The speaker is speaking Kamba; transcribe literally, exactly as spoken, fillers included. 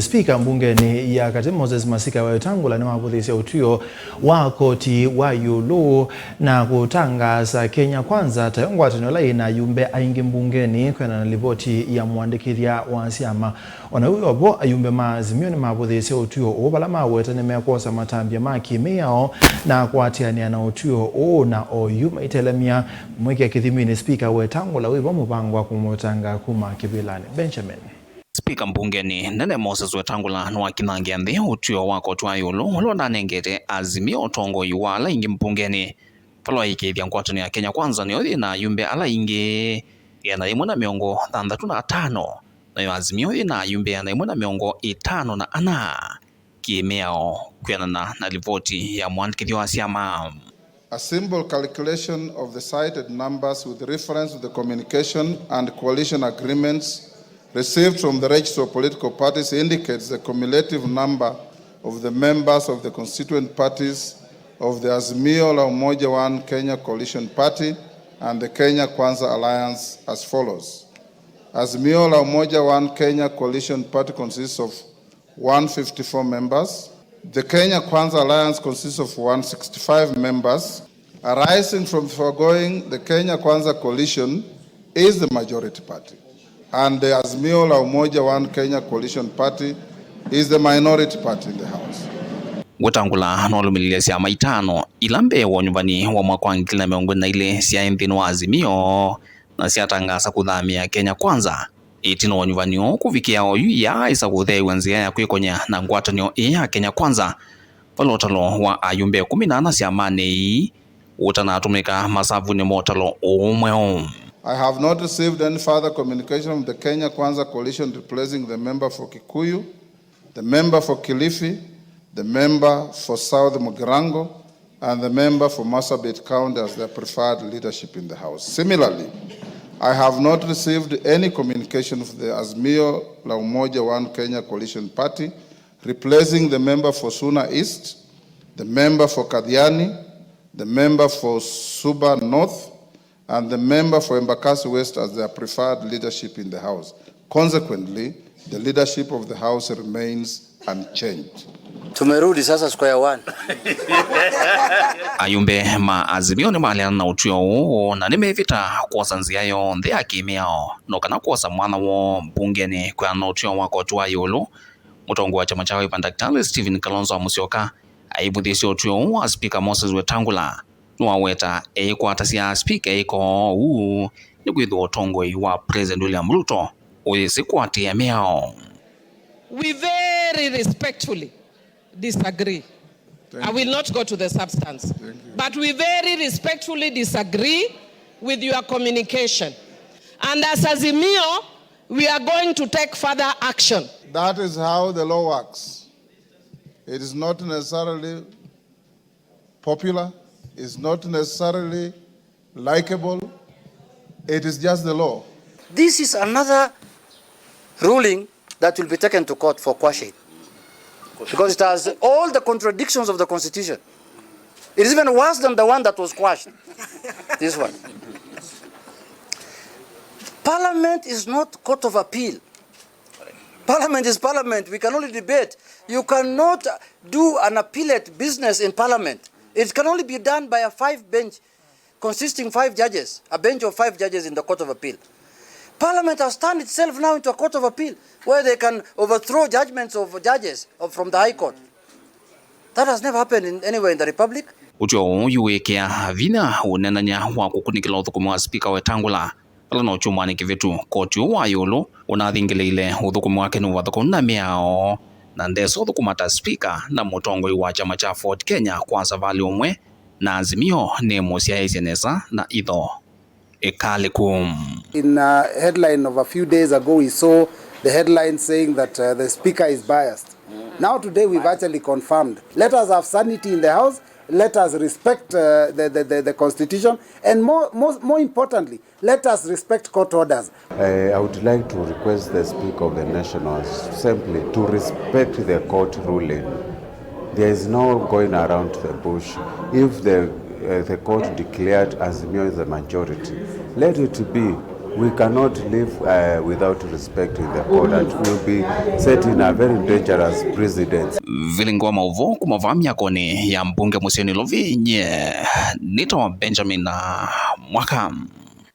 Spika mbungenĩ ya katĩ Moses Masika Wetangula nĩwavũthĩĩsye ũtw'ĩo wa koti wa ĩũlũ na kũtangaasa Kenya Kwanza tayo ngwatanĩo ĩla yĩ na ayumbe aingĩ mbungenĩ kwĩanana na livoti ya mũandĩkĩthya wa syama. O na wĩ o vo, ayumbe ma Azimio nĩmavũthĩĩsye ũtw'ĩo ũũ vala maweta nĩmekwosa matambya ma kĩmĩao na kũatĩanĩa na ũtw'ĩo ũũ, na oyu maitelemya mwĩkĩa kĩthiminĩ spika Wetangula wĩ vo mũvango wa kũmũvetanga kuma kĩvĩlanĩ. Benjamin. Spika mbungenĩ nene Moses Wetangula nĩwakinangĩa nthĩ ũtw'ĩo wa koti wa ĩũlũ ũla ũnanengete Azimio ũtongoi wa ala aingĩ mbungenĩ, vala waĩkĩĩthya ngwatanĩo ya Kenya Kwanza nĩyo yĩ na ayumbe ala aingĩ, ĩana yĩmwe na mĩongo thanthatũ na atano, nayo Azimio yĩ na ayumbe ĩana yĩmwe na mĩongo ĩtano na ana kĩmĩao, kwĩanana na livoti ya mũandĩkĩthya wa syama. A simple calculation of the cited numbers with reference to the communication and coalition agreements received from the Registrar of Political Parties indicates the cumulative number of the members of the constituent parties of the Azimio la Umoja One Kenya Coalition Party and the Kenya Kwanza Alliance as follows. Azimio la Umoja One Kenya Coalition Party consists of one fifty-four members. The Kenya Kwanza Alliance consists of one sixty-five members. Arising from the foregoing, the Kenya Kwanza Coalition is the majority party, and the Azimio la Umoja One Kenya Coalition Party is the minority party in the House. Wetangula nĩwalũmĩlĩlye syama itano ila mbee wa ũnyuvani wa mwaka wa ngili na mĩongo ĩlĩ na ilĩ syaĩ nthĩnĩ wa Azimio na syatangaasa kũthamĩa Kenya Kwanza. Ĩtina wa ũnyuvani ũũ kũvikĩa oyu, yaaĩsa kũtheew'a nzĩa ya kwĩkony'a na ngwatanĩo ĩĩ ya Kenya Kwanza, vala ũtalo wa ayumbe ĩkũmi na ana syamanĩ ii ũtanatũmĩka masavunĩ ma ũtalo ũũ mweũ. I have not received any further communication from the Kenya Kwanza Coalition replacing the member for Kikuyu, the member for Kilifi, the member for South Mugirango, and the member for Marsabit County as their preferred leadership in the House. Similarly, I have not received any communication from the Azimio la Umoja One Kenya Coalition Party replacing the member for Suna East, the member for Kathiani, the member for Suba North, and the member for Embakasi West as their preferred leadership in the House. Consequently, the leadership of the House remains unchanged. Tumerudi sasa square one. Ayumbe ma Azimio nĩmaleana na ũtw'ĩo ũũ na nĩmevĩta kwosa nzĩa yonthe ya kĩmĩao no kana kwosa mwanya woo mbungenĩ kwĩanana na ũtw'ĩo wa koti wa ĩũlũ. Mũtongoi wa kyama kya Wiper Ndakĩtalĩ Stephen Kalonzo wa Musyoka aivũthĩĩsye ũtw'ĩo ũũ wa spika Moses Wetangula. Nĩwaweta eĩkwatasya spika ĩko ũu nĩkwĩthĩwa ũtongoi wa President William Ruto ũyĩsĩ kũatĩĩa mĩao. We very respectfully disagree. I will not go to the substance. But we very respectfully disagree with your communication. And as Azimio, we are going to take further action. That is how the law works. It is not necessarily popular, is not necessarily likable. It is just the law. This is another ruling that will be taken to court for quashing. Because it has all the contradictions of the constitution. It is even worse than the one that was quashed. This one. Parliament is not court of appeal. Parliament is parliament. We can only debate. You cannot do an appellate business in parliament. It can only be done by a five bench consisting five judges, a bench of five judges in the Court of Appeal. Parliament has turned itself now into a court of appeal where they can overthrow judgments of judges of, from the High Court. That has never happened in, anywhere in the Republic. Ũtw'ĩo ũũ yu wĩkĩa vinya ũneenany'a wa kũkunĩkĩla ũthũkũmi wa spika Wetangula vala no kyumwanĩ kĩvĩtu koti ũũ wa ĩũlũ ũnathingĩlĩile ũthũkũmi wake nĩ ũvathũkanu na mĩao na ndesa ũthũkũma ta spika na mũtongoi wa kyama kya Ford Kenya kwa savalĩ ũmwe na Azimio nĩmũsyaĩĩsye nesa na itho ĩkalĩku. In a headline of a few days ago, we saw the headline saying that, uh, the speaker is biased. Now today we've actually confirmed. Let us have sanity in the House. Let us respect, uh, the, the, the, the constitution. And more, more, more importantly, let us respect court orders. Uh, I would like to request the Speaker of the National Assembly to respect the court ruling. There is no going around the bush. If the, uh, the court declared Azimio the majority, let it be. We cannot live uh, without respecting the court, and we'll be setting a very dangerous precedent. Vilingi wa maũvoo kuma vaa myakoni ya mbunge mũsyĩ Nairobi, nye nĩtawa Benjamin Mwaka.